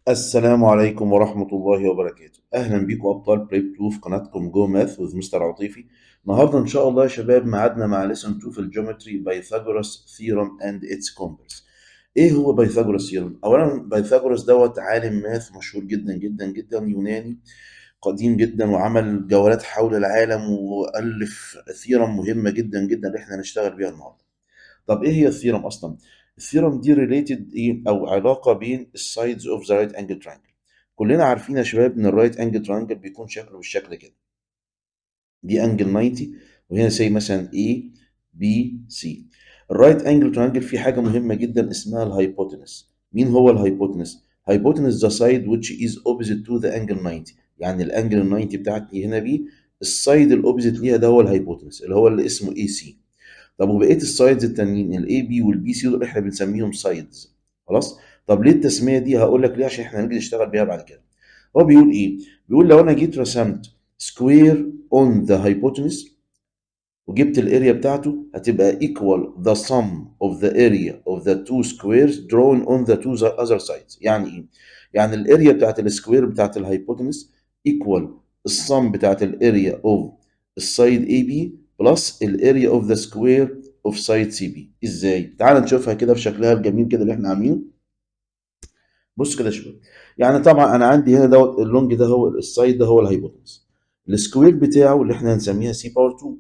السلام عليكم ورحمة الله وبركاته. أهلا بيكم أبطال prep 2 في قناتكم Go Math with Mister عطيفي. النهاردة إن شاء الله يا شباب ميعادنا مع lesson 2 في ال geometry، Pythagoras theorem and its converse. إيه هو Pythagoras theorem؟ أولا، Pythagoras دوت عالم math مشهور جدا جدا جدا، يوناني قديم جدا، وعمل جولات حول العالم وألف theorem مهمة جدا جدا اللي احنا هنشتغل بيها النهارده. طب ايه هي ال theorem اصلا؟ ال theorem دي related ايه او علاقة بين ال sides of the right angle triangle. كلنا عارفين يا شباب ان ال right angle triangle بيكون شكله بالشكل كده، دي angle 90 وهنا say مثلا A B C. ال right angle triangle فيه حاجة مهمة جدا اسمها ال hypotenuse. مين هو ال hypotenuse؟ hypotenuse the side which is opposite to the angle 90. يعني ال angle 90 بتاعتي هنا بي ال side ال opposite ليها ده هو ال hypotenuse اللي هو اللي اسمه AC. طب وبقية ال sides التانيين، ال AB وال BC، دول احنا بنسميهم sides. خلاص؟ طب ليه التسمية دي؟ هقول لك ليه، عشان احنا هنيجي نشتغل بيها بعد كده. هو بيقول ايه؟ بيقول لو انا جيت رسمت square on the hypotenuse وجبت ال area بتاعته، هتبقى equal the sum of the area of the two squares drawn on the two other sides. يعني ايه؟ يعني ال area بتاعت ال square بتاعت ال hypotenuse equal ال sum بتاعت ال area of ال side AB plus ال area of the square of side CB. ازاي؟ تعال نشوفها كده في شكلها الجميل كده اللي احنا عاملينه. بص كده يا شباب، يعني طبعا انا عندي هنا دوت ال long ده هو ال side، ده هو ال hypotenuse، ال square بتاعه اللي احنا هنسميها C power 2.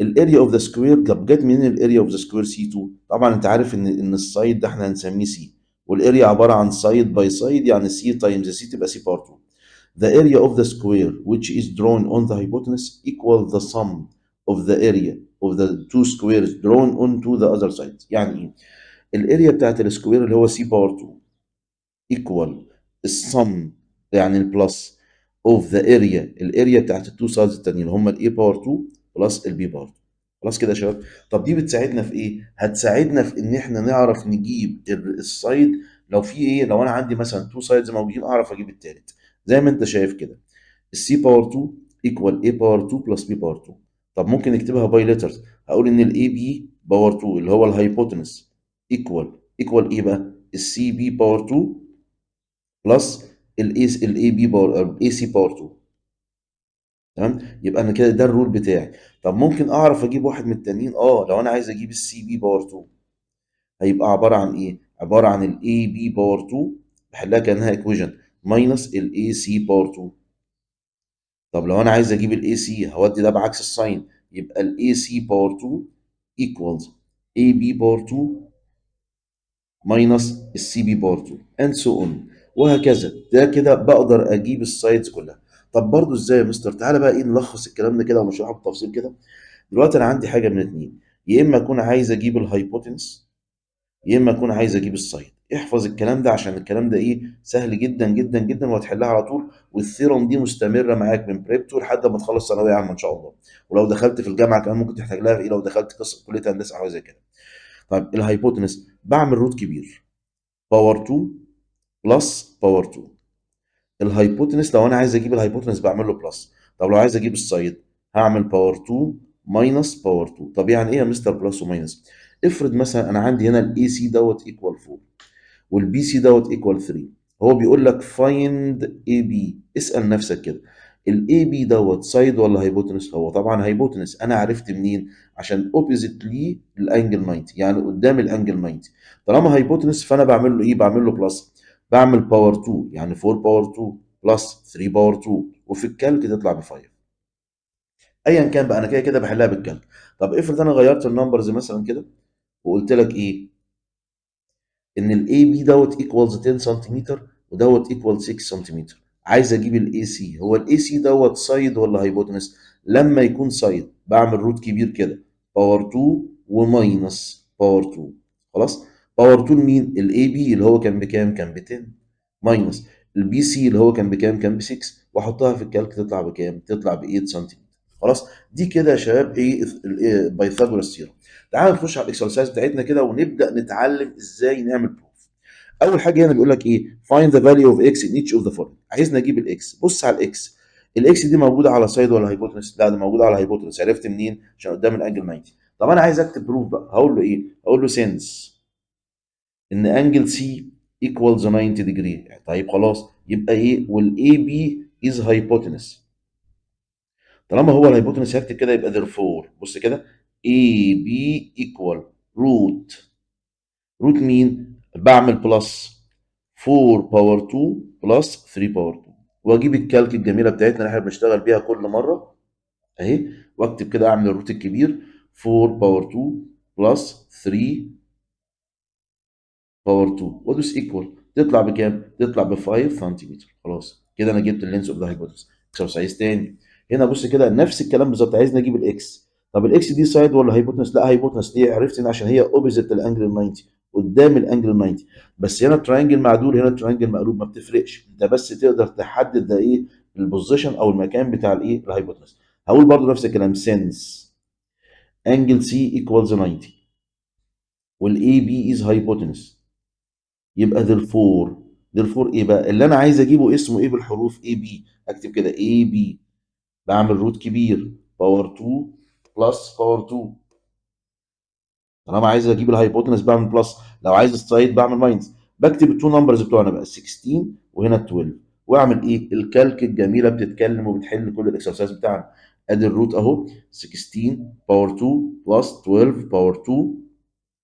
ال area of the square، طب جت منين ال area of the square C 2؟ طبعا انت عارف ان ال side ده احنا هنسميه C، وال area عبارة عن side by side، يعني C times C تبقى C power 2. The area of the square which is drawn on the hypotenuse equal the sum of the area of the two squares drawn onto the other sides. يعني ايه؟ ال area بتاعت ال square اللي هو C power 2 equal ال sum، يعني ال plus of the area، ال area بتاعت ال two sides التانيين اللي هم ال A power 2 plus ال B power 2. خلاص كده يا شباب؟ طب دي بتساعدنا في ايه؟ هتساعدنا في ان احنا نعرف نجيب ال side لو في ايه، لو انا عندي مثلا two sides موجودين اعرف اجيب التالت. زي ما انت شايف كده، ال C power 2 equal A power 2 plus B power 2. طب ممكن نكتبها by letters، هقول ان ال AB power 2 اللي هو ال hypotenuse equal ايه بقى؟ ال CB power 2 plus ال AB power ال AC power 2. تمام؟ يبقى انا كده ده ال rule بتاعي. طب ممكن اعرف اجيب واحد من التانيين؟ اه، لو انا عايز اجيب ال CB power 2 هيبقى عبارة عن ايه؟ عبارة عن ال AB power 2، بحلها كانها equation، minus ال AC power 2. طب لو انا عايز اجيب ال AC هودي ده بعكس ال sign، يبقى ال AC power 2 equals AB power 2 minus ال CB power 2 and so on وهكذا. ده كده بقدر اجيب ال sides كلها. طب برضو ازاي يا مستر؟ تعالى بقى ايه نلخص الكلام ده كده ونشرحه بالتفصيل كده. دلوقتي انا عندي حاجة من اتنين، يا اما اكون عايز اجيب ال hypotenuse يا اما اكون عايز اجيب ال side. احفظ الكلام ده عشان الكلام ده ايه سهل جدا جدا جدا وهتحلها على طول، وال theorem دي مستمرة معاك من prep 2 لحد ما تخلص ثانوية عامة ان شاء الله، ولو دخلت في الجامعة كمان ممكن تحتاج لها في ايه لو دخلت قسم كليه هندسة او حاجة زي كده. طيب، ال hypotenuse بعمل root كبير power 2 plus power 2. ال hypotenuse لو انا عايز اجيب ال hypotenuse بعمل له plus. طب لو عايز اجيب ال side هعمل power 2 minus power 2. طب يعني ايه يا مستر plus و minus؟ افرض مثلا انا عندي هنا ال AC دوت equal 4 وال BC دوت equal 3، هو بيقول لك find AB. اسال نفسك كده، ال AB دوت side ولا hypotenuse؟ هو طبعا hypotenuse. انا عرفت منين؟ عشان opposite ليه ال angle 90، يعني قدام ال angle 90. طالما hypotenuse فانا بعمل له ايه؟ بعمل له plus، بعمل power 2، يعني 4 power 2 plus 3 power 2، وفي ال calc تطلع ب 5. ايا كان بقى، انا كده كده بحلها بال calc. طب افرض انا غيرت ال numbers مثلا كده وقلت لك ايه؟ ان ال AB دوت equals 10 سنتيمتر ودوت equal 6 سنتيمتر، عايز اجيب ال AC. هو ال AC دوت side ولا hypotenuse؟ لما يكون side بعمل root كبير كده power 2 و minus power 2. خلاص؟ power 2 مين؟ ال AB اللي هو كان بكام؟ كان ب 10، minus ال BC اللي هو كان بكام؟ كان ب 6، واحطها في ال calc تطلع بكام؟ تطلع ب 8 سنتيمتر. خلاص؟ دي كده يا شباب ايه Pythagoras theorem. تعال نخش على ال exercise بتاعتنا كده ونبدا نتعلم ازاي نعمل proof. اول حاجة هنا بيقول لك ايه؟ find the value of x in each of the following. عايزنا نجيب ال x. بص على ال x، ال x دي موجودة على side ولا hypotenuse؟ لا، ده موجودة على hypotenuse. عرفت منين؟ عشان قدام ال angle 90. طب انا عايز اكتب proof بقى، هقول له ايه؟ هقول له since ان angle C equals 90 degree. طيب خلاص، يبقى ايه؟ وال AB is hypotenuse. طالما هو ال hypotenuse هكتب كده، يبقى therefore، بص كده، AB equal root، root مين؟ بعمل plus 4 power 2 plus 3 power 2، واجيب ال calc الجميلة بتاعتنا اللي احنا بنشتغل بيها كل مرة اهي، واكتب كده، اعمل ال root الكبير 4 power 2 plus 3 power 2 وادوس equal. تطلع بكام؟ تطلع ب 5 سنتيمتر. خلاص كده انا جبت ال length of the hypotenuse. exercise تاني هنا، بص كده، نفس الكلام بالظبط، عايز نجيب ال x. طب ال x دي side ولا hypotenuse؟ لا، hypotenuse. ليه عرفت؟ ان عشان هي opposite ال angle 90، قدام ال angle 90. بس هنا triangle معدول، هنا triangle مقلوب، ما بتفرقش، انت بس تقدر تحدد ده ايه ال position او المكان بتاع الايه؟ ال hypotenuse. هقول برضو نفس الكلام، since angle C equals 90 وال AB is hypotenuse، يبقى therefore، therefore ايه بقى؟ اللي انا عايز اجيبه اسمه ايه بالحروف؟ AB. اكتب كده AB، بعمل root كبير power 2 plus power 2. طالما عايز اجيب ال hypotenuse بعمل plus، لو عايز ال side بعمل minus. بكتب ال two numbers بتوعنا بقى، 16 وهنا 12، واعمل ايه؟ ال calc الجميلة بتتكلم وبتحل كل ال exercise بتاعنا. ادي ال root اهو، 16 power 2 plus 12 power 2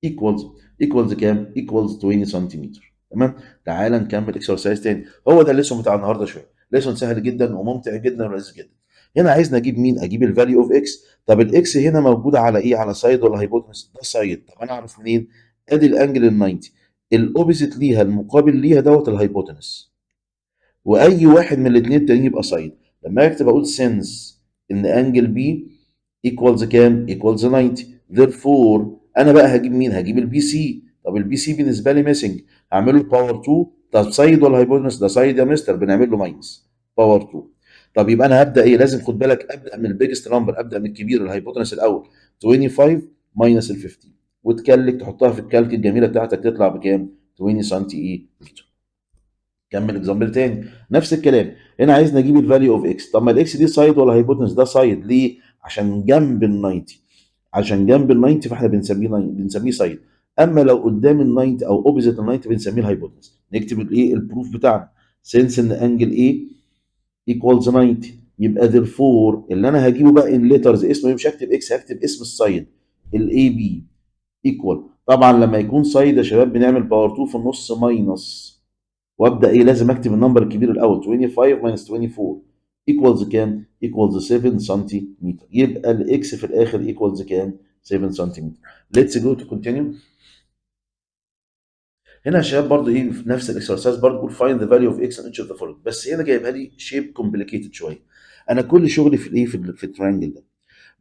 equals، equals كام؟ equals 20 سنتيمتر. تمام، تعال نكمل exercise تاني. هو ده ال lesson بتاع النهارده، شوية lesson سهل جدا وممتع جدا ولذيذ جدا. هنا عايزنا اجيب مين؟ اجيب ال value of x. طب ال x هنا موجودة على ايه؟ على side ولا hypotenuse؟ ده side. طب انا اعرف منين؟ ادي ال angle ال 90، ال opposite ليها، المقابل ليها دوت ال hypotenuse، واي واحد من الاثنين التانيين يبقى side. لما اكتب اقول since ان angle B equals كام؟ equals 90، therefore انا بقى هجيب مين؟ هجيب ال BC. طب ال BC بالنسبة لي missing، هعمل له power 2. طب side ولا hypotenuse؟ ده side يا مستر، بنعمل له minus power 2. طب يبقى انا هبدا ايه؟ لازم خد بالك ابدا من ال biggest number، ابدا من الكبير، ال hypotenuse الاول، 25 minus ال 15، وتكلك تحطها في ال calc الجميلة بتاعتك، تطلع بكام؟ 20 سنتي ايه متر. كمل example تاني، نفس الكلام. هنا عايز نجيب ال value of x. طب ما ال x دي side ولا hypotenuse؟ ده side. ليه؟ عشان جنب ال 90. عشان جنب ال 90 فاحنا بنسميه side. اما لو قدام ال 90 او opposite ال 90 بنسميه ال hypotenuse. نكتب الايه؟ ال proof بتاعنا، since ان angle A equals 90، يبقى therefore اللي انا هجيبه بقى in letters اسمه ايه؟ مش هكتب x، هكتب اسم ال side، ال AB equal. طبعا لما يكون side يا شباب بنعمل power 2 في النص minus، وابدا ايه؟ لازم اكتب ال number الكبير الاول، 25 minus 24 equals كام؟ equals 7 سنتيمتر. يبقى ال x في الاخر equals كام؟ 7 سنتيمتر. let's go to continue. هنا يا شباب برضه ايه؟ في نفس ال exercise برضه بقول find the value of x in each of the following، بس هنا جايبها لي shape complicated شويه. انا كل شغلي في الايه؟ في ال triangle ده،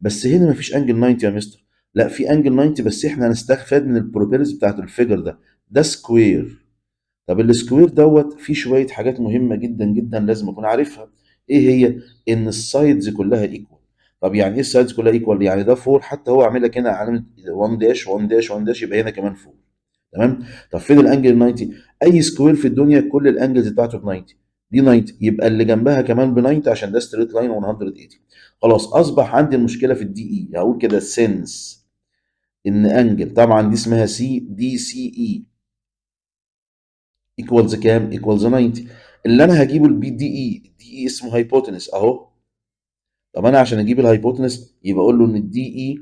بس هنا مفيش angle 90 يا مستر. لا، في angle 90، بس احنا هنستفاد من ال properties بتاعت ال figure ده. ده square. طب ال square دوت فيه شوية حاجات مهمة جدا جدا لازم اكون عارفها. ايه هي؟ ان ال sides كلها equal. طب يعني ايه ال sides كلها equal؟ يعني ده 4، حتى هو عامل لك هنا علامة 1 dash 1 dash 1 dash، يبقى هنا كمان 4. تمام. طب فين ال angle 90؟ اي square في الدنيا كل ال angles بتاعته ب 90. دي 90، يبقى اللي جنبها كمان ب 90 عشان ده straight line 180. خلاص، اصبح عندي المشكلة في ال DE. هقول كده since ان angle، طبعا دي اسمها C، DCE equals كام؟ equals 90. اللي انا هجيبه ال BDE، ال DE اسمه hypotenuse اهو. طب انا عشان اجيب ال hypotenuse يبقى اقول له ان ال DE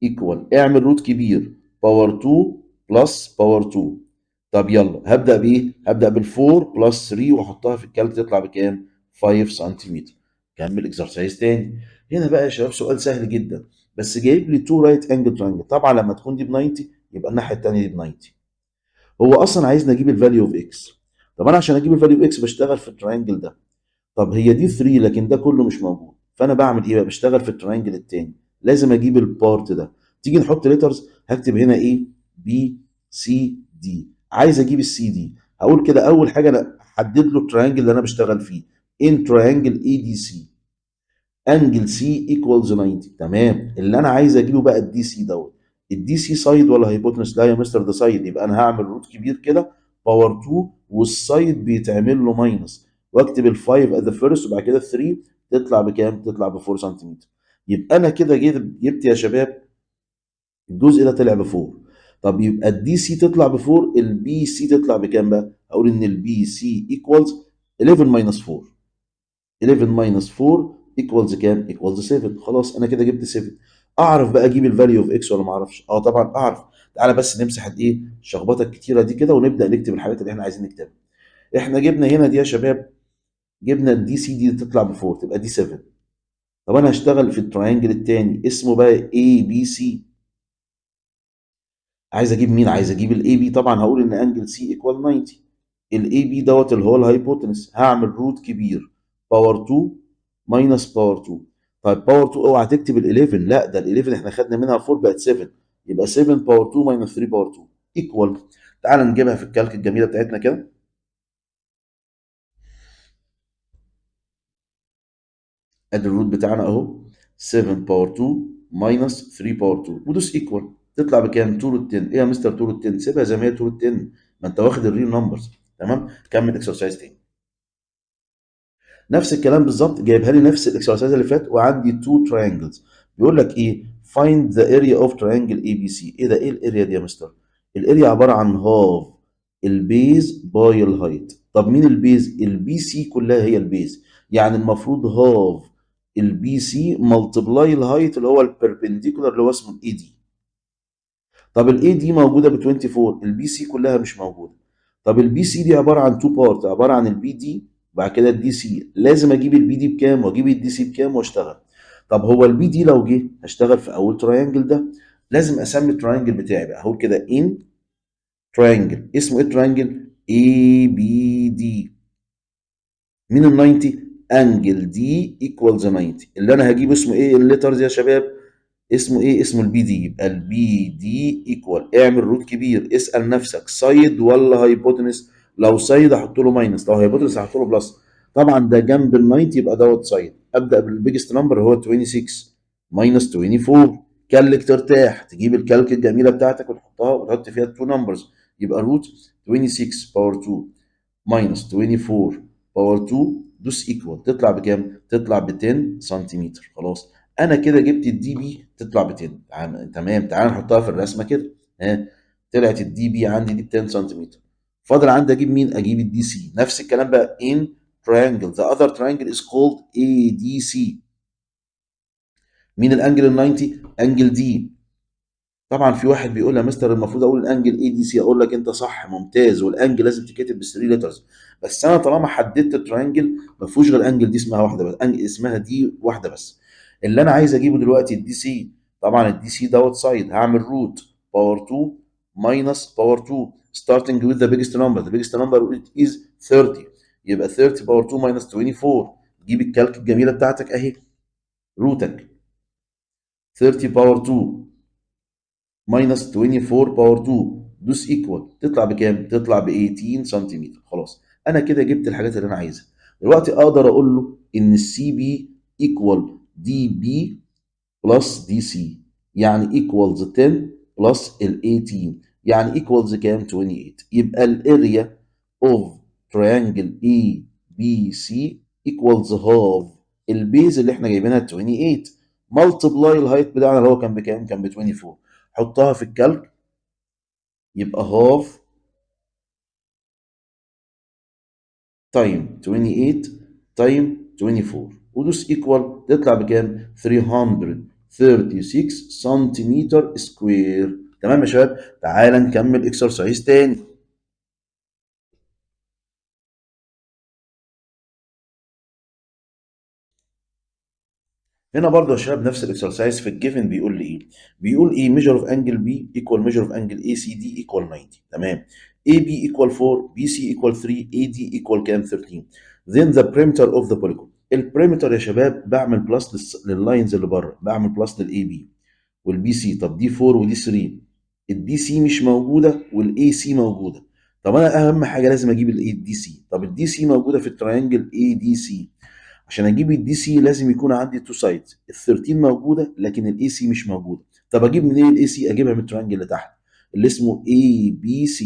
equal، اعمل root كبير power 2 plus power 2. طب يلا، هبدا بايه؟ هبدا بال4 plus 3 واحطها في ال calc، تطلع بكام؟ 5 سنتيمتر. كمل exercise تاني. هنا بقى يا شباب سؤال سهل جدا، بس جايب لي 2 right angle triangle. طبعا لما تكون دي ب 90 يبقى الناحية الثانية دي ب 90. هو اصلا عايزني اجيب ال value of x. طب انا عشان اجيب ال value of x بشتغل في ال triangle ده. طب هي دي 3 لكن ده كله مش موجود، فانا بعمل ايه بقى؟ بشتغل في ال triangle الثاني، لازم اجيب ال part ده. تيجي نحط letters، هكتب هنا A B C D. عايز اجيب السي دي، هقول كده اول حاجة انا احدد له ال triangle اللي انا بشتغل فيه، in triangle ADC angle C equals 90. تمام، اللي انا عايز اجيبه بقى ال DC دوت. ال DC side ولا hypotenuse؟ لا يا مستر، ده side. يبقى انا هعمل root كبير كده power 2 وال side بيتعمل له minus، واكتب ال 5 at the first وبعد كده 3. تطلع بكام؟ تطلع ب 4 سنتيمتر. يبقى انا كده جبت يا شباب الجزء ده طلع ب 4. طب يبقى ال DC تطلع ب 4، ال BC تطلع بكام بقى؟ هقول ان ال BC equals 11 minus 4. 11 minus 4 equals كام؟ equals 7. خلاص انا كده جبت 7. اعرف بقى اجيب ال value of x ولا ما اعرفش؟ اه طبعا اعرف. تعالى بس نمسح الايه الشخبطه الكتيرة دي كده ونبدا نكتب الحاجات اللي احنا عايزين نكتبها. احنا جبنا هنا دي يا شباب، جبنا ال DC دي تطلع ب 4، تبقى دي 7. طب انا هشتغل في ال triangle الثاني اسمه بقى ABC. عايز اجيب مين؟ عايز اجيب ال AB. طبعا هقول ان angle C equal 90. ال AB دوت اللي هو ال hypotenuse، هعمل root كبير power 2 minus power 2. طيب power 2 اوعى تكتب ال 11، لا ده ال 11 احنا خدنا منها 4 بقت 7، يبقى 7 power 2 minus 3 power 2 equal. تعال نجيبها في ال calc الجميلة بتاعتنا كده. ادي ال root بتاعنا اهو، 7 power 2 minus 3 power 2 ودوس equal، تطلع بكام؟ 2 root 10. ايه يا مستر 2 root 10؟ سيبها زي ما هي 2 root 10، ما انت واخد ال real numbers. تمام، كمل exercise تاني. نفس الكلام بالظبط، جايبها لي نفس ال exercise اللي فات، وعندي two triangles. بيقول لك ايه؟ find the area of triangle ABC. ايه ده؟ ايه ال area دي يا مستر؟ ال area عبارة عن half ال base by ال height. طب مين ال base؟ ال BC كلها هي ال base، يعني المفروض half ال BC multiply ال height اللي هو ال perpendicular اللي هو اسمه ال AD. طب ال AD موجودة ب 24، ال BC كلها مش موجودة. طب ال BC دي عبارة عن two part، عبارة عن ال BD وبعد كده ال DC. لازم اجيب ال BD بكام واجيب ال DC بكام واشتغل. طب هو ال BD لو جه هشتغل في اول triangle ده، لازم اسمي ال triangle بتاعي بقى. هقول كده in triangle، اسمه ايه triangle؟ ABD. مين ال 90؟ angle D equals 90. اللي انا هجيب اسمه ايه ال letters يا شباب؟ اسمه ايه؟ اسمه ال BD. يبقى ال BD equal، اعمل root كبير، اسال نفسك side ولا hypotenuse؟ لو side احط له minus، لو hypotenuse احط له plus. طبعا ده جنب ال 90 يبقى دوت side. ابدا بال biggest number هو 26 minus 24. calc ترتاح، تجيب ال calc الجميلة بتاعتك وتحطها وتحط فيها ال two numbers، يبقى root 26 power 2 minus 24 power 2، دوس equal، تطلع بكام؟ تطلع ب 10 سنتيمتر. خلاص انا كده جبت ال DB تطلع ب 10. تمام، تعال نحطها في الرسمة كده. ها طلعت ال DB عندي دي ب 10 سنتيمتر. فاضل عندي اجيب مين؟ اجيب ال DC. نفس الكلام بقى in triangle، the other triangle is called ADC. مين ال angle ال 90؟ angle D. طبعا في واحد بيقول يا مستر المفروض اقول ال angle ADC، اقول لك انت صح ممتاز، وال angle لازم تتكتب بال 3 letters، بس انا طالما حددت ال triangle ما فيهوش غير angle دي اسمها واحدة بس، angle اسمها D واحدة بس. اللي انا عايز اجيبه دلوقتي ال DC. طبعا ال DC دوت side، هعمل root power 2 minus power 2 starting with the biggest number. The biggest number is 30، يبقى 30 power 2 minus 24. جيب ال calc الجميلة بتاعتك اهي، root ك 30 power 2 minus 24 power 2، دوس equal، تطلع بكام؟ تطلع ب 18 سنتيمتر. خلاص انا كده جبت الحاجات اللي انا عايزها. دلوقتي اقدر اقول له ان ال CB equal DB plus DC، يعني equals 10 plus ال 18، يعني equals كام؟ 28. يبقى ال area of triangle ABC equals half ال base اللي احنا جايبينها 28 multiply ال height بتاعنا اللي هو كان بكام؟ كان ب 24. حطها في ال calc، يبقى half time 28 time 24 ودوس equal، تطلع بكام؟ 336 سنتيمتر square. تمام يا شباب، تعالى نكمل exercise تاني. هنا برضو يا شباب نفس ال exercise في ال given بيقول لي ايه؟ بيقول ايه؟ measure of angle B equal measure of angle ACD equal 90. تمام، AB equal 4، BC equal 3، AD equal كام؟ 13. then the perimeter of the polygon. ال perimeter يا شباب بعمل plus لل lines اللي بره، بعمل plus لل AB وال BC. طب دي 4 ودي 3، ال DC مش موجودة وال AC موجودة. طب انا اهم حاجة لازم اجيب ال DC. طب ال DC موجودة في ال triangle ADC، عشان اجيب ال DC لازم يكون عندي two sides، ال 13 موجودة لكن ال AC مش موجودة. طب اجيب منين ال AC؟ اجيبها من ال triangle اللي تحت اللي اسمه ABC،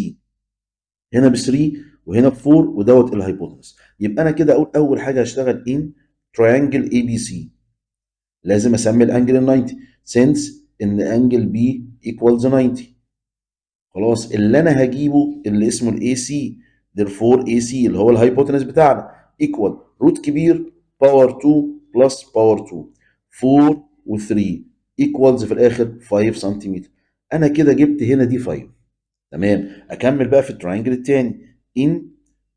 هنا ب 3 وهنا ب 4 ودوت ال hypotenuse. يبقى انا كده اقول اول حاجة هشتغل in triangle ABC، لازم اسمي ال angle ال 90 since ان angle B equals 90. خلاص اللي انا هجيبه اللي اسمه ال AC، Therefore AC اللي هو ال hypotenuse بتاعنا equal root كبير power 2 plus power 2، 4 و3 equals في الاخر 5 سنتيمتر. انا كده جبت هنا دي 5. تمام، اكمل بقى في ال triangle الثاني. In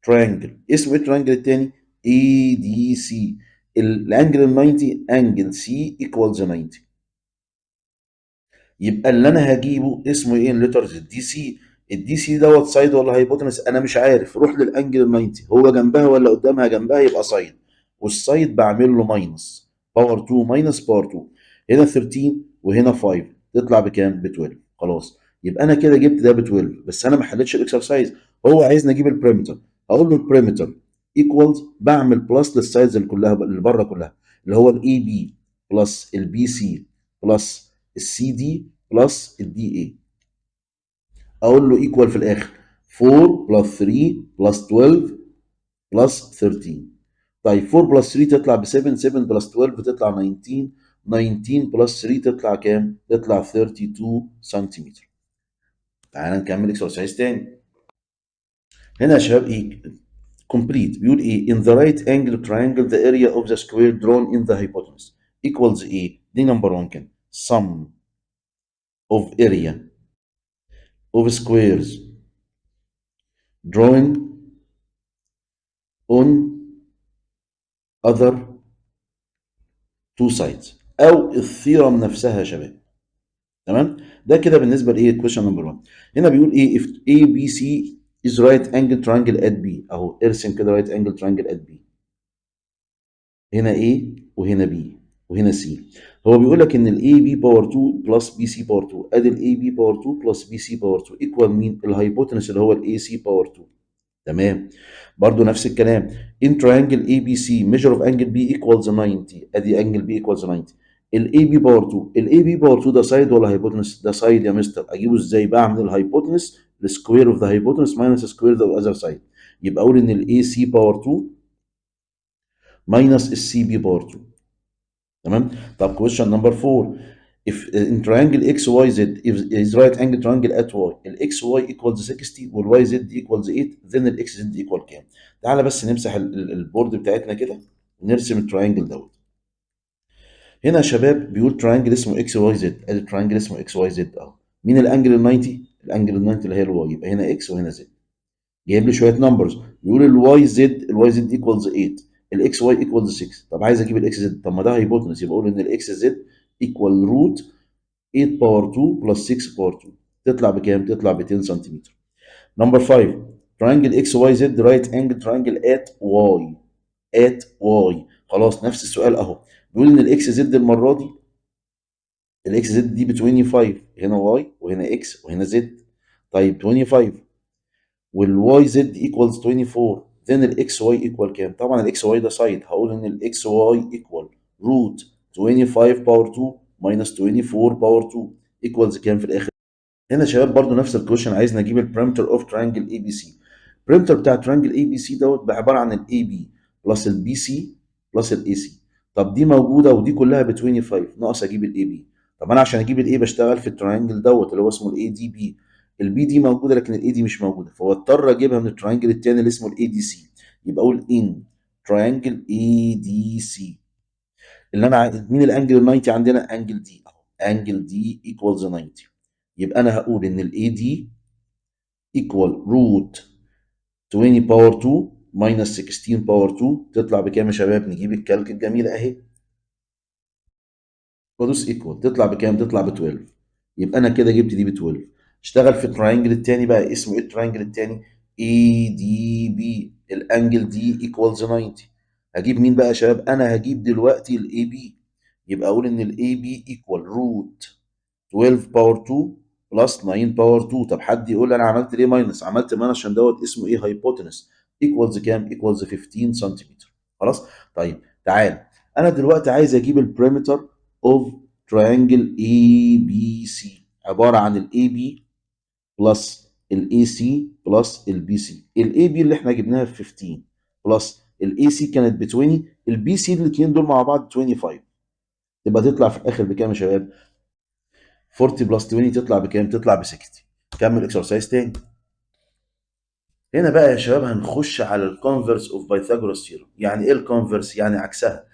triangle، اسمه ايه ال triangle الثاني؟ ADC. ال angle ال 90، angle C equals 90. يبقى اللي انا هجيبه اسمه ايه؟ ال letters DC. ال DC دوت side ولا hypotenuse؟ انا مش عارف. روح لل angle ال 90، هو جنبها ولا قدامها؟ جنبها، يبقى side، وال side بعمل له minus، power 2 minus power 2. هنا 13 وهنا 5، تطلع بكام؟ ب 12. خلاص، يبقى انا كده جبت ده ب 12، بس انا ما حلتش ال exercise. هو عايزني اجيب ال perimeter. اقول له ال perimeter equals، بعمل plus لل sides اللي كلها، اللي بره كلها، اللي هو ال AB plus ال BC plus ال CD plus ال DA. اقول له equal في الاخر 4 plus 3 plus 12 plus 13. طيب، 4 plus 3 تطلع ب 7، 7 plus 12 تطلع 19، 19 plus 3 تطلع كام؟ تطلع 32 سنتيمتر. تعالى نكمل exercise تاني. هنا يا شباب ايه؟ Complete. بيقول ايه؟ In the right angle triangle, the area of the square drawn in the hypotenuse equals ايه؟ دي number 1 كان sum of area of squares drawn on other two sides، او ال theorem نفسها يا شباب. تمام، ده كده بالنسبه لايه؟ Question number 1. هنا بيقول ايه؟ If A B C is right angle triangle at B. اهو، ارسم كده right angle triangle at B. هنا A وهنا B وهنا C. هو بيقول لك ان ال AB power 2 plus BC power 2، ادي ال AB power 2 plus BC power 2 equal مين؟ ال hypotenuse اللي هو ال AC power 2. تمام، برضو نفس الكلام، in triangle ABC, measure of angle B equals 90. ادي angle B equals 90. ال AB power 2، ال AB power 2 ده side ولا hypotenuse؟ ده side يا مستر. اجيبه ازاي؟ بعمل ال hypotenuse، ال square of the hypotenuse minus square the other side. يبقى اقول ان ال AC power 2 minus ال CB power 2. تمام. طب question number 4: if in triangle XYZ if is right angle triangle at Y، ال XY equals 60 وال YZ equals 8، then ال XZ equal كام؟ تعالى بس نمسح ال board بتاعتنا كده ونرسم ال triangle دوت. هنا يا شباب بيقول triangle اسمه XYZ. ادي triangle اسمه XYZ اهو. مين ال angle ال 90؟ ال angle ال 90 اللي هي ال Y، يبقى هنا X وهنا Z. جايب لي شويه numbers، بيقول ال YZ، ال YZ equals 8، ال XY equals 6. طب عايز اجيب ال XZ. طب ما ده hypotenuse، يبقى اقول ان ال XZ equal root 8 power 2 plus 6 power 2. تطلع بكام؟ تطلع ب 10 سنتيمتر. Number 5: triangle XYZ right angle triangle at Y، at Y. خلاص، نفس السؤال اهو. بيقول ان ال XZ، المره دي ال XZ دي ب 25. هنا Y وهنا X وهنا Z. طيب، 25 وال YZ equals 24، then ال XY equal كام؟ طبعا ال XY ده side، هقول ان ال XY equal root 25 power 2 minus 24 power 2 equals كام في الاخر؟ هنا يا شباب برضو نفس ال question، عايز نجيب ال perimeter of triangle ABC. ال perimeter بتاع triangle ABC دوت بقى عباره عن ال AB plus ال BC plus ال AC. طب دي موجوده ودي كلها ب 25، ناقص اجيب ال AB. طب انا عشان اجيب ال A بشتغل في ال triangle دوت اللي هو اسمه ال ADB. ال BD موجوده لكن ال AD مش موجوده، فاضطر اجيبها من ال triangle الثاني اللي اسمه ال ADC. يبقى اقول in triangle ADC، اللي انا مين ال angle ال 90 عندنا؟ Angle D اهو، angle D equals 90. يبقى انا هقول ان ال AD equal root 20 power 2 minus 16 power 2. تطلع بكام يا شباب؟ نجيب ال calc الجميله اهي وادوس equal. تطلع بكام؟ تطلع ب 12. يبقى انا كده جبت دي ب 12. اشتغل في ال triangle الثاني بقى. اسمه ايه ال triangle الثاني؟ ADB. ال angle D equals 90. هجيب مين بقى يا شباب؟ انا هجيب دلوقتي ال AB. يبقى اقول ان ال AB equal root 12 power 2 plus 9 power 2. طب حد يقول لي انا عملت ليه minus؟ عملت minus عشان دوت اسمه ايه؟ Hypotenuse. Equals كام؟ Equals 15 سنتيمتر. خلاص. طيب تعال، انا دلوقتي عايز اجيب ال perimeter of triangle ABC، عباره عن ال AB plus ال AC plus ال BC. ال AB اللي احنا جبناها ب 15 plus ال AC كانت ب 20، ال BC، الاثنين دول مع بعض 25. تبقى تطلع في الاخر بكام يا شباب؟ 40 plus 20 تطلع بكام؟ تطلع ب 60. كمل exercise تاني. هنا بقى يا شباب هنخش على ال converse of Pythagoras theorem. يعني ايه ال converse؟ يعني عكسها.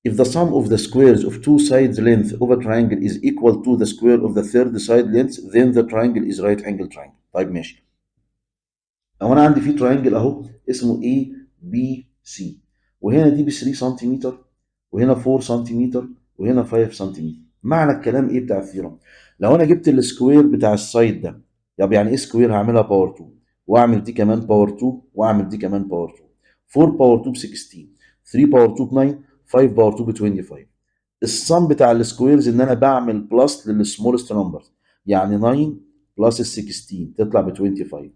If the sum of the squares of two sides length of a triangle is equal to the square of the third side length, then the triangle is right angle triangle. طيب ماشي. لو انا عندي في triangle اهو اسمه A B C، وهنا دي ب 3 سنتيمتر، وهنا 4 سنتيمتر، وهنا 5 سنتيمتر. معنى الكلام ايه بتاع ال theorem؟ لو انا جبت ال square بتاع ال side ده، طب يعني ايه square؟ هعملها power 2، واعمل دي كمان power 2، واعمل دي كمان power 2. 4 power 2 ب 16، 3 power 2 ب 9، 5 power 2 ب 25. ال sum بتاع ال squares ان انا بعمل plus لل smallest numbers، يعني 9 plus ال 16 تطلع ب 25.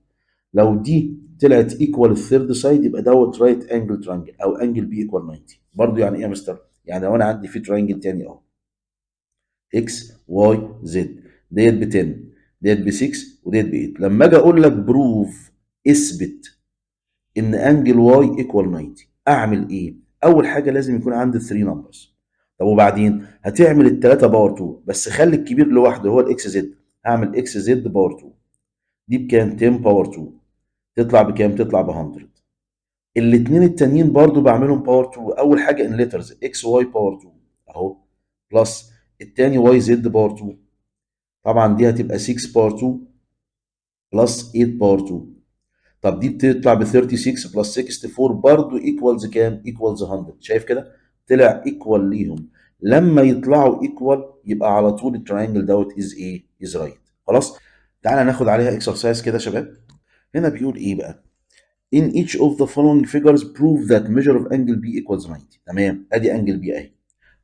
لو دي طلعت equal ال third side يبقى دوت right angle triangle او angle B equal 90. برضو يعني ايه يا مستر؟ يعني لو انا عندي في triangle تاني اهو X Y Z، ديت ب 10، ديت ب 6، وديت ب 8. لما اجي اقول لك prove، اثبت ان angle Y equal 90، اعمل ايه؟ اول حاجه لازم يكون عندي 3 numbers. طب وبعدين هتعمل الثلاثه power 2، بس خلي الكبير لوحده هو ال X Z. هعمل X Z power 2، دي بكام؟ 10 power 2 تطلع بكام؟ تطلع ب 100. الاثنين التانيين برضو بعملهم power 2. اول حاجه in letters X Y power 2 اهو، plus التاني Y Z power 2. طبعا دي هتبقى 6 power 2 plus 8 power 2. طب دي بتطلع ب 36 plus 64، برضو equals كام؟ equals 100. شايف كده؟ طلع equal ليهم. لما يطلعوا equal يبقى على طول ال triangle دوت is ايه؟ is right. خلاص؟ تعالى ناخد عليها exercise كده يا شباب. هنا بيقول ايه بقى؟ In each of the following figures, prove that measure of angle B equals 90. تمام، ادي angle B اهي.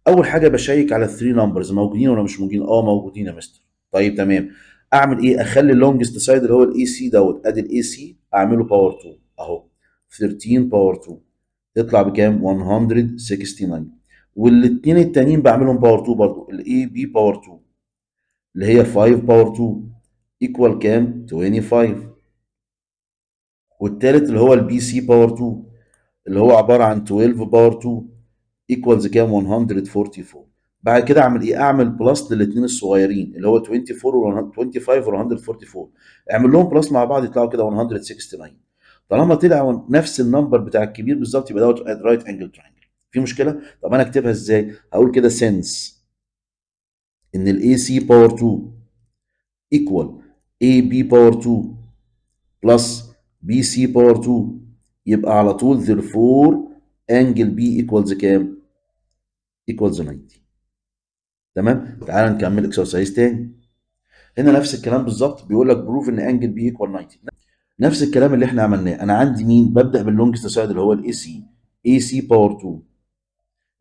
اول حاجه بشيك على ال 3 numbers، موجودين ولا مش موجودين؟ اه موجودين يا مستر. طيب تمام، اعمل ايه؟ اخلي ال longest side اللي هو ال AC دوت، ادي ال AC، اعمله power 2 اهو، 13 power 2 تطلع بكام؟ 169. والاثنين التانيين بعملهم power 2 برضو، ال AB power 2 اللي هي 5 power 2 equal كام؟ 25. والتالت اللي هو ال BC power 2 اللي هو عباره عن 12 power 2 equals كام؟ 144. بعد كده اعمل ايه؟ اعمل plus للاثنين الصغيرين اللي هو 24 و 25 و 144. اعمل لهم plus مع بعض يطلعوا كده 169. طالما طلع نفس ال number بتاع الكبير بالظبط يبقى دوت right angle triangle. في مشكله؟ طب انا اكتبها ازاي؟ هقول كده since ان ال AC power 2 equal AB power 2 plus BC power 2، يبقى على طول therefore angle B equals كام؟ equals 90. تمام؟ تعال نكمل exercise تاني. هنا نفس الكلام بالظبط، بيقول لك prove ان angle B equal 90. نفس الكلام اللي احنا عملناه. انا عندي مين؟ ببدا بال longest side اللي هو ال AC، AC power 2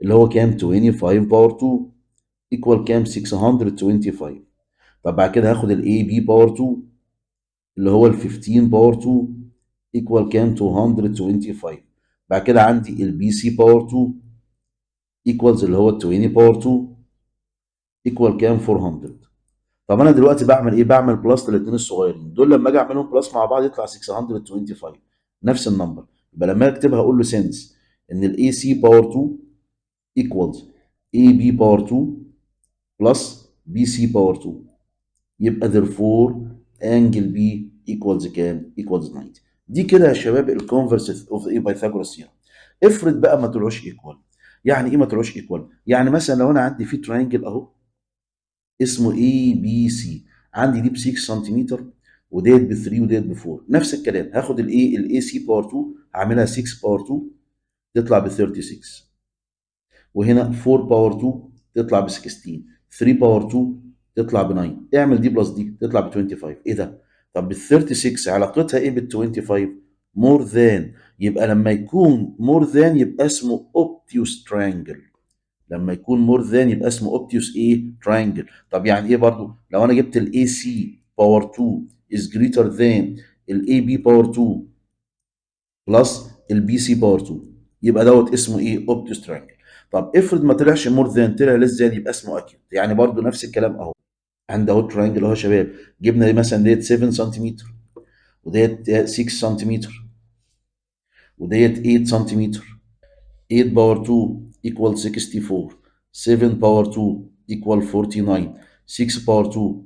اللي هو كام؟ 25 power 2 equal كام؟ 625. طب بعد كده هاخد ال AB power 2 اللي هو ال 15 power 2 equal كام؟ 225. بعد كده عندي ال BC power 2 equals اللي هو 20 power 2 equal كام؟ 400. طب انا دلوقتي بعمل ايه؟ بعمل plus للاثنين الصغيرين دول. لما اجي اعملهم plus مع بعض يطلع 625، نفس ال number. يبقى لما اكتبها اقول له since ان ال AC power 2 equals AB power 2 plus BC power 2، يبقى therefore angle B equals كام؟ equals 90. دي كده يا شباب ال converse of the Pythagoras theorem. افرض بقى ما طلعوش equal. يعني ايه ما طلعوش equal؟ يعني مثلا لو انا عندي في triangle اهو اسمه A B C، عندي دي ب 6 سنتيمتر، وديت ب 3، وديت ب 4. نفس الكلام، هاخد الايه؟ ال AC power 2، هعملها 6 power 2 تطلع ب 36، وهنا 4 power 2 تطلع ب 16، 3 power 2 تطلع ب 9. اعمل دي plus دي تطلع ب 25. ايه ده؟ طب ال 36 علاقتها ايه بال 25؟ more than. يبقى لما يكون more than يبقى اسمه obtuse triangle. لما يكون more than يبقى اسمه obtuse ايه؟ triangle. طب يعني ايه برضو؟ لو انا جبت ال AC power 2 is greater than ال AB power 2 plus ال BC power 2، يبقى دوت اسمه ايه؟ obtuse triangle. طب افرض ما طلعش more than، طلع less than، يبقى اسمه acute. يعني برضو نفس الكلام اهو، عند اهو triangle اهو يا شباب، جبنا مثلا ديت 7 سنتيمتر، وديت 6 سنتيمتر، وديت 8 سنتيمتر. 8 power 2 equal 64، 7 power 2 equal 49، 6 power 2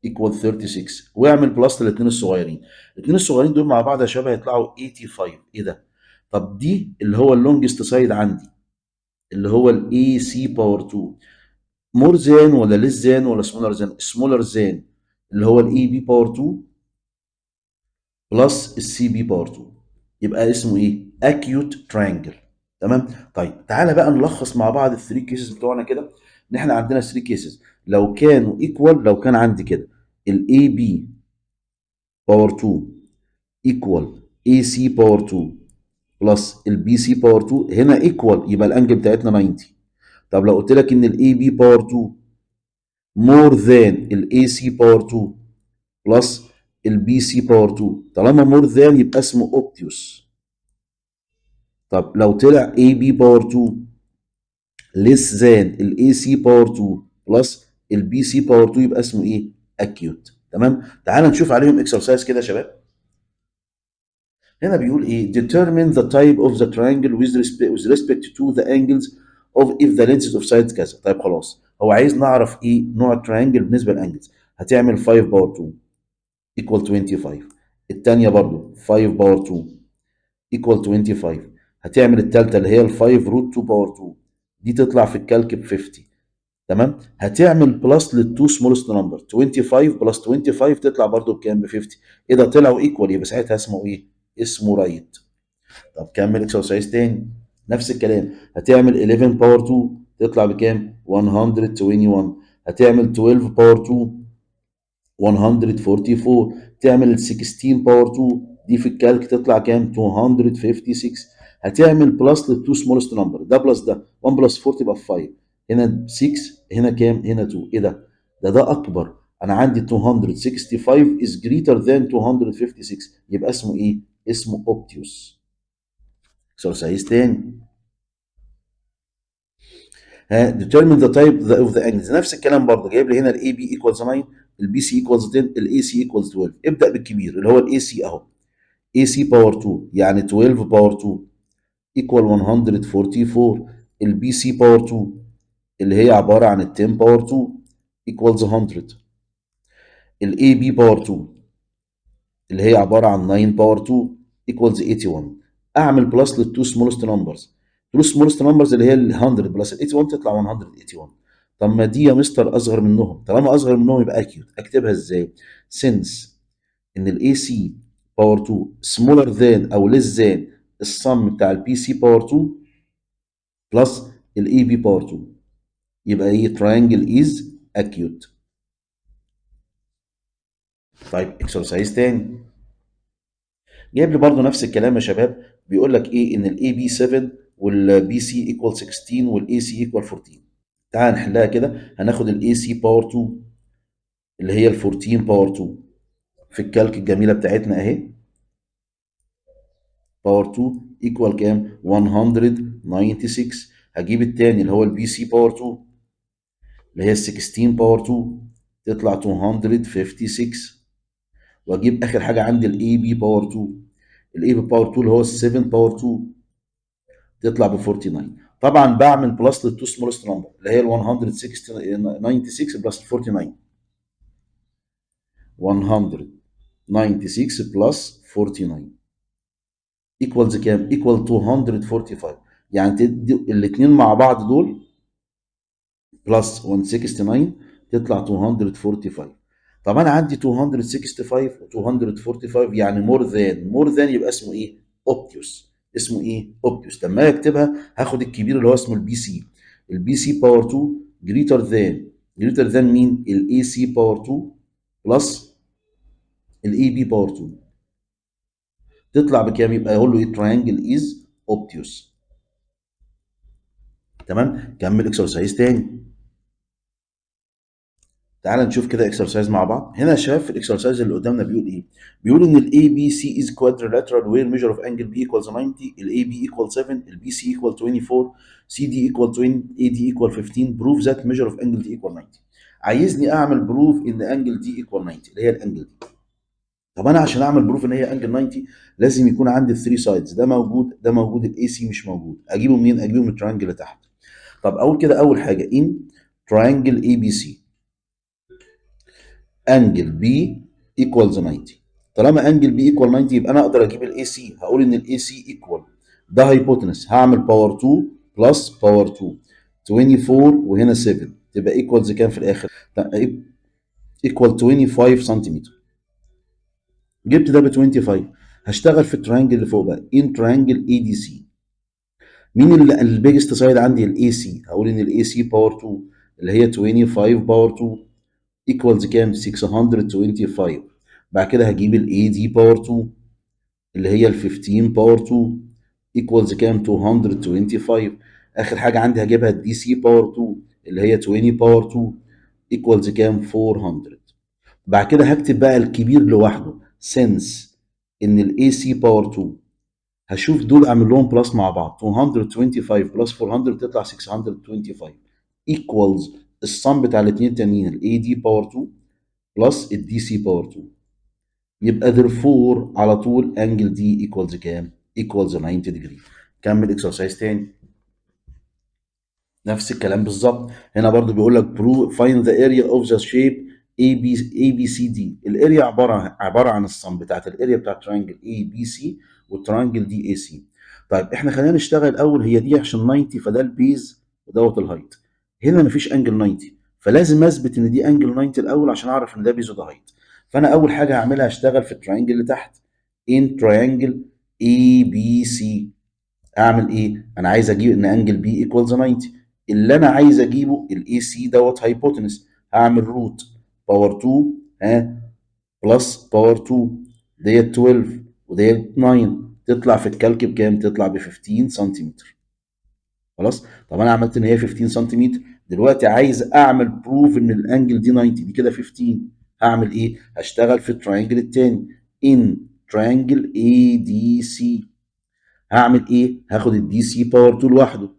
equal 36، واعمل plus الاثنين الصغيرين. الاثنين الصغيرين دول مع بعض يا شباب هيطلعوا 85. ايه ده؟ طب دي اللي هو ال longest side عندي، اللي هو ال AC power 2، more than ولا less than ولا smaller than؟ smaller than اللي هو ال AB power 2 plus ال CB power 2. يبقى اسمه ايه؟ acute triangle. تمام. طيب، تعالى بقى نلخص مع بعض ال three cases بتوعنا كده، ان احنا عندنا 3 cases لو كانوا equal. لو كان عندي كده ال AB power 2 equal AC power 2 plus ال BC power 2، هنا equal، يبقى ال angle بتاعتنا 90. طب لو قلت لك ان ال AB power 2 more than ال AC power 2 plus ال BC power 2، طالما more than يبقى اسمه obtuse. طب لو طلع AB power 2 less than ال AC power 2 plus ال BC power 2، يبقى اسمه ايه؟ acute. تمام. تعال نشوف عليهم exercise كده يا شباب. هنا بيقول ايه؟ determine the type of the triangle with respect to the angles of if the lengths of sides كذا. طيب خلاص، هو عايز نعرف ايه نوع ال triangle بالنسبه لل angles. هتعمل 5 power 2 equal 25، الثانيه برضو 5 power 2 equal 25، هتعمل الثالثه اللي هي ال 5 root 2 power 2، دي تطلع في ال calc ب 50. تمام. هتعمل plus لل two smallest number، 25 plus 25 تطلع برضو بكام؟ ب 50. ايه ده؟ طلعوا equal، يبقى ساعتها اسمه ايه؟ اسمه right. طب كمل exercise تاني، نفس الكلام، هتعمل 11 power 2 تطلع بكام؟ 121. هتعمل 12 power 2، 144. تعمل 16 power 2، دي في ال calc تطلع كام؟ 256. هتعمل plus لل two smallest number، ده plus ده، 1 plus 4 تبقى 5، هنا 6، هنا كام؟ هنا 2. ايه ده؟ ده اكبر. انا عندي 265 is greater than 256، يبقى اسمه ايه؟ اسمه obtuse. exercise تاني، ها، determine the type of the angles. نفس الكلام برضه، جايب لي هنا ال AB equals 9، ال BC equals 10، ال AC equals 12. ابدأ بالكبير اللي هو ال AC اهو، AC power 2 يعني 12 power 2 equal 144. ال BC power 2 اللي هي عبارة عن ال 10 power 2 equals 100. ال AB power 2 اللي هي عبارة عن 9 power 2 equals 81. اعمل plus لل two smallest numbers، two smallest numbers اللي هي ال 100 plus ال 81 تطلع 181. طب ما دي يا مستر اصغر منهم، طالما اصغر منهم يبقى acute. اكتبها ازاي؟ since ان ال AC power 2 smaller than او less than ال sum بتاع ال BC power 2 plus ال AB power 2، يبقى ايه؟ triangle is acute. طيب، exercise تاني، جايب لي برضو نفس الكلام يا شباب، بيقول لك ايه؟ ان ال AB 7 وال BC equal 16 وال AC equal 14. تعال نحلها كده. هناخد ال AC power 2 اللي هي ال 14 power 2 في ال calc الجميله بتاعتنا اهي، power 2 equal كام؟ 196. هجيب التاني اللي هو ال BC power 2 اللي هي 16 power 2، تطلع 256. واجيب اخر حاجه عندي ال AB power 2، ال AB power 2 اللي هو 7 power 2، تطلع ب 49. طبعا بعمل plus لل two smallest number اللي هي ال 196 plus 49، 196 plus 49 equals كام؟ equal 245. يعني تدي الاثنين مع بعض دول plus 169 تطلع 245. طب انا عندي 265 و 245، يعني more than، more than يبقى اسمه ايه؟ obtuse. اسمه ايه؟ obtuse. لما اجي اكتبها هاخد الكبير اللي هو اسمه ال BC، ال BC power 2 greater than، greater than مين؟ ال AC power 2 plus ال AB power 2. تطلع بكام؟ يبقى اقول له ايه؟ triangle is obtuse. تمام. كمل exercise تاني. تعال نشوف كده exercise مع بعض. هنا يا شباب في ال exercise اللي قدامنا بيقول ايه؟ بيقول ان ال ABC is quadrilateral where measure of angle B equals 90، ال AB equals 7، ال BC equal 24، CD equal 20، AD equal 15. prove that measure of angle D equal 90. عايزني اعمل proof ان angle D equal 90، اللي هي ال angle دي. طب انا عشان اعمل proof ان هي angle 90 لازم يكون عندي ال 3 sides، ده موجود، ده موجود، ال AC مش موجود. اجيبه منين؟ اجيبه من ال triangle اللي تحت. طب اول كده، اول حاجه in triangle ABC، angle B equals 90. طالما angle B equal 90 يبقى انا اقدر اجيب ال AC. هقول ان ال AC equal ده hypotenuse، هعمل power 2 plus power 2، 24 وهنا 7، تبقى equals كام في الاخر؟ equal 25 سنتيمتر. جبت ده ب 25. هشتغل في ال triangle اللي فوق بقى، in triangle ADC. مين اللي ال biggest side عندي؟ ال AC. هقول ان ال AC power 2 اللي هي 25 power 2 equals كام؟ 625. بعد كده هجيب ال AD power 2 اللي هي ال 15 power 2 equals كام؟ 225. اخر حاجه عندي هجيبها ال DC power 2 اللي هي 20 power 2 equals كام؟ 400. بعد كده هكتب بقى الكبير لوحده، since ان ال AC power 2، هشوف دول اعمل لهم plus مع بعض، 225 plus 400 تطلع 625، equals ال sum بتاع الاثنين التانيين، ال AD power 2 plus ال DC power 2. يبقى therefore على طول angle D equals كام؟ equals 90 degree. كمل exercise تاني، نفس الكلام بالظبط. هنا برضو بيقول لك find the area of the shape A B C D. ال area عباره عن ال sum بتاعت ال area بتاعت triangle A B C وال triangle D A C. طيب، احنا خلينا نشتغل الاول. هي دي عشان 90، فده ال base ودوت ال height. هنا مفيش angle 90، فلازم اثبت ان دي angle 90 الاول عشان اعرف ان ده base وده height. فانا اول حاجه هعملها هشتغل في ال triangle اللي تحت، in triangle A B C. اعمل ايه؟ انا عايز اجيب ان angle B equals 90. اللي انا عايز اجيبه ال AC دوت hypotenuse. هعمل root power 2 ها plus power 2، ديت 12 وديت 9، تطلع في ال calc بكام؟ تطلع ب 15 سنتيمتر. خلاص، طب انا عملت ان هي 15 سنتيمتر. دلوقتي عايز اعمل prove ان ال angle دي 90. دي كده 15. هعمل ايه؟ هشتغل في ال triangle التاني، in triangle ADC. هعمل ايه؟ هاخد ال DC power 2 لوحده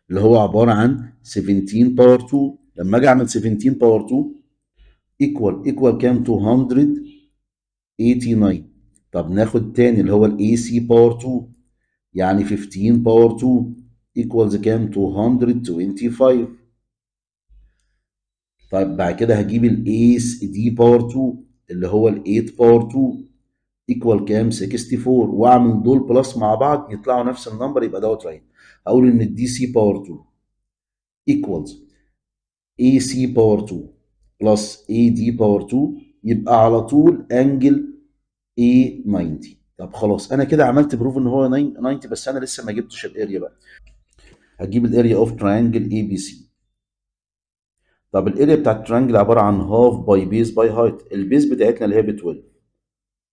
اللي هو عباره عن 17 power 2. لما اجي اعمل 17 power 2 equal كام؟ 289. طب ناخد تاني اللي هو ال AC power 2، يعني 15 power 2 equals كام؟ 225. طيب، بعد كده هجيب ال AD power 2 اللي هو ال 8 power 2 equal كام؟ 64. واعمل دول plus مع بعض يطلعوا نفس ال number، يبقى دوت right. هقول ان ال DC power 2 equals AC power 2 plus AD power 2، يبقى على طول angle A 90. طب خلاص، انا كده عملت prove ان هو 90، بس انا لسه ما جبتش ال area بقى. هجيب ال area of triangle ABC. طب ال area بتاعت ال triangle عباره عن half by base by height. ال base بتاعتنا اللي هي ب 12،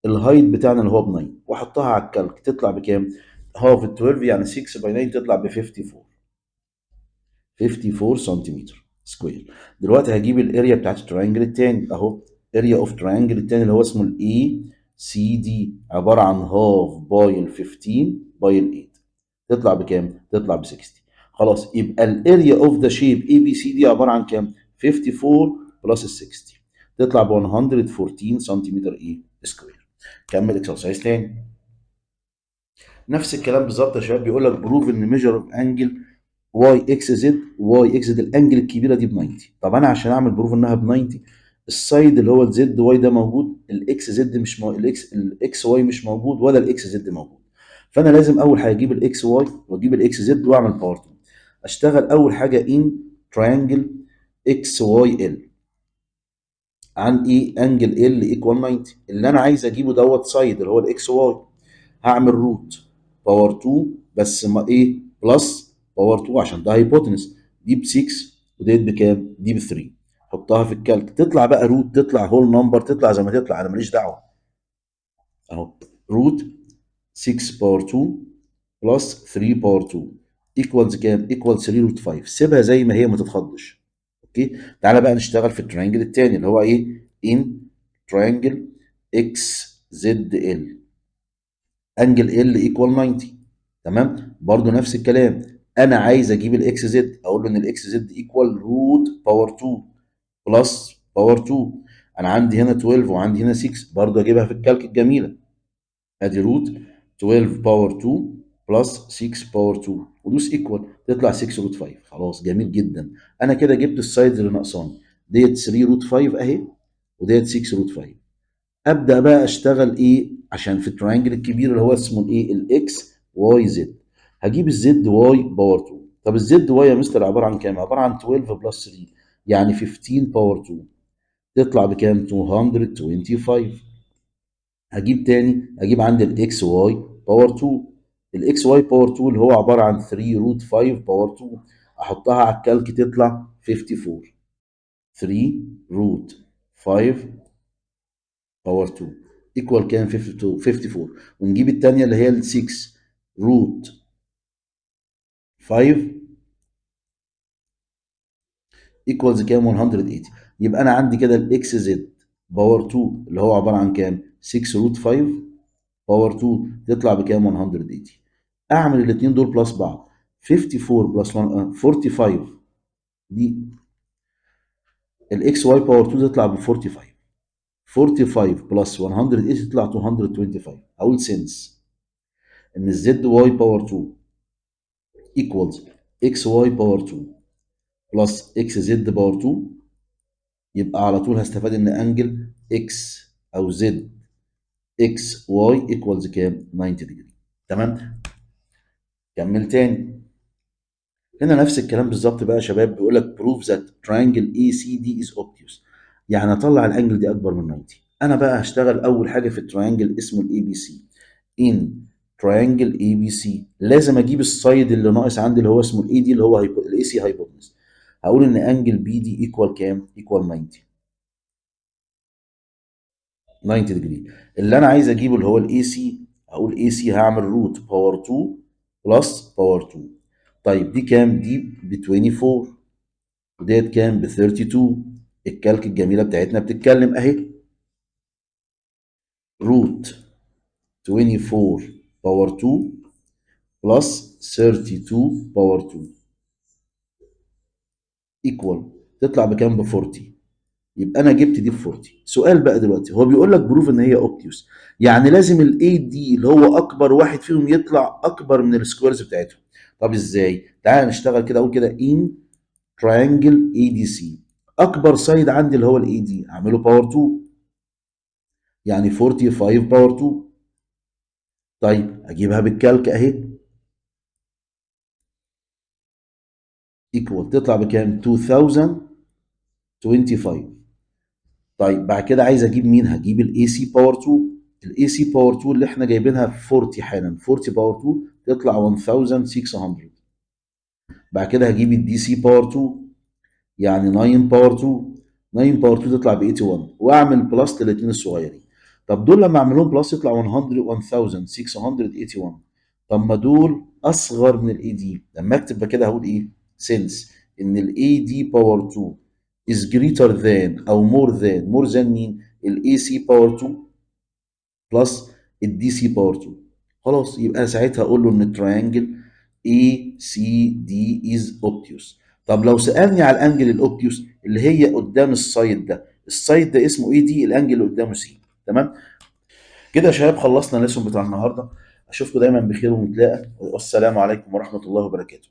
ال height بتاعنا اللي هو ب 9، واحطها على ال calc تطلع بكام؟ half 12 يعني 6 by 9، تطلع ب 54، 54 سنتيمتر square. دلوقتي هجيب ال area بتاعت ال triangle التاني اهو. area of triangle التاني اللي هو اسمه ال ACD عباره عن half by ال 15 by ال 8، تطلع بكام؟ تطلع ب 60. خلاص، يبقى ال area of the shape ABCD عباره عن كام؟ 54 plus ال 60 تطلع ب 114 سنتيمتر ايه square. كمل exercise تاني، نفس الكلام بالظبط يا شباب. بيقول لك prove ان measure of angle YXZ، YXZ ال angle الكبيره دي ب 90. طب انا عشان اعمل prove انها ب 90، ال side اللي هو ال ZY ده موجود، ال XZ مش مو... ال X ال XY مش موجود ولا ال XZ موجود. فانا لازم اول حاجه اجيب ال XY واجيب ال XZ واعمل power 2. اشتغل اول حاجه in triangle XYL عن ايه؟ angle L equal 90. اللي انا عايز اجيبه دوت side اللي هو ال XY. هعمل root power 2 بس ما ايه plus power 2 عشان ده hypotenuse. دي ب 6 وديت بكام؟ دي ب 3. حطها في ال calc تطلع بقى root، تطلع whole number، تطلع زي ما تطلع، انا ماليش دعوه. اهو root 6 power 2 plus 3 power 2 equals كام؟ equal 3 root 5. سيبها زي ما هي، ما تتخضش. okay، تعالى بقى نشتغل في ال triangle الثاني اللي هو ايه؟ in triangle XZL angle L equal 90. تمام، برضو نفس الكلام، انا عايز اجيب ال XZ. اقول له ان ال XZ equal root power 2 plus power 2. انا عندي هنا 12 وعندي هنا 6، برضو اجيبها في ال calc الجميله. ادي root 12 power 2 plus 6 power 2 ودوس equal، تطلع 6 root 5. خلاص، جميل جدا. انا كده جبت ال sides اللي ناقصاني. ديت 3 root 5 اهي، وديت 6 root 5. وديت 6 root 5. ابدا بقى اشتغل ايه؟ عشان في ال triangle الكبير اللي هو اسمه الايه؟ ال X Y Z. هجيب ال Z Y power 2. طب ال Z Y يا مستر عبارة عن كام؟ عبارة عن 12 plus 3، يعني 15 power 2، تطلع بكام؟ 225. هجيب تاني، اجيب عندي ال X Y power 2. ال X Y power 2 اللي هو عبارة عن 3 root 5 power 2، احطها على ال calc تطلع 54. 3 root 5 power 2 equal كام؟ 52، 54. ونجيب الثانية اللي هي ال 6 root 5 equals كام؟ 180. يبقى انا عندي كده ال X Z power 2 اللي هو عبارة عن كام؟ 6 root 5 power 2، تطلع بكام؟ 180. اعمل الاثنين دول plus بعض، 54 plus 1، 45. دي ال X Y power 2 تطلع ب 45. 45 plus 180 تطلع 225. اقول since ان ال Z Y power 2 equals X Y power 2 plus X Z power 2، يبقى على طول هستفاد ان angle X او Z X Y equals كام؟ 90 degree. تمام، كمل تاني. هنا نفس الكلام بالظبط بقى يا شباب، بيقول لك prove that triangle ACD is obtuse، يعني اطلع ال angle دي اكبر من 90. انا بقى هشتغل اول حاجة في ال triangle اسمه ال ABC. in triangle ABC لازم اجيب ال side اللي ناقص عندي اللي هو اسمه ال AD، اللي هو ال AC hypotenuse. هقول ان angle BD equal كام؟ equal 90، 90 degree. اللي انا عايز اجيبه اللي هو ال AC، اقول AC هعمل root power 2 plus power 2. طيب دي كام؟ دي ب 24، وديت كام؟ ب 32. ال calc الجميلة بتاعتنا بتتكلم اهي، root 24 power 2 plus 32 power 2 equal، تطلع بكام؟ ب 40. يبقى انا جبت دي ب 40. سؤال بقى دلوقتي، هو بيقول لك prove ان هي obtuse، يعني لازم ال AD اللي هو اكبر واحد فيهم يطلع اكبر من ال squares بتاعتهم. طب ازاي؟ تعال نشتغل كده. اقول كده in triangle ADC، اكبر side عندي اللي هو ال AD، اعمله power 2، يعني 45 power 2. طيب اجيبها بال calc اهي، equal تطلع بكام؟ 2025. طيب بعد كده عايز اجيب مين؟ هجيب ال AC power 2. ال AC power 2 اللي احنا جايبينها 40 حالا، 40 power 2 تطلع 1600. بعد كده هجيب ال DC power 2، يعني 9 power 2. 9 power 2 تطلع ب 81، واعمل plus للاثنين الصغيرين. طب دول لما اعملهم plus يطلع 100، 1681. طب ما دول اصغر من ال AD. لما اكتب كده هقول ايه؟ since ان ال AD power 2 is greater than او more than، more than مين؟ ال AC power 2 plus ال DC power 2. خلاص، يبقى ساعتها اقول له ان ال triangle ACD is obtuse. طب لو سالني على ال angle ال obtuse اللي هي قدام ال side ده، ال side ده اسمه AD، ال angle اللي قدامه C. تمام كده يا شباب، خلصنا ال lesson بتاع النهارده. اشوفكم دايما بخير ونتلاقى، والسلام عليكم ورحمة الله وبركاته.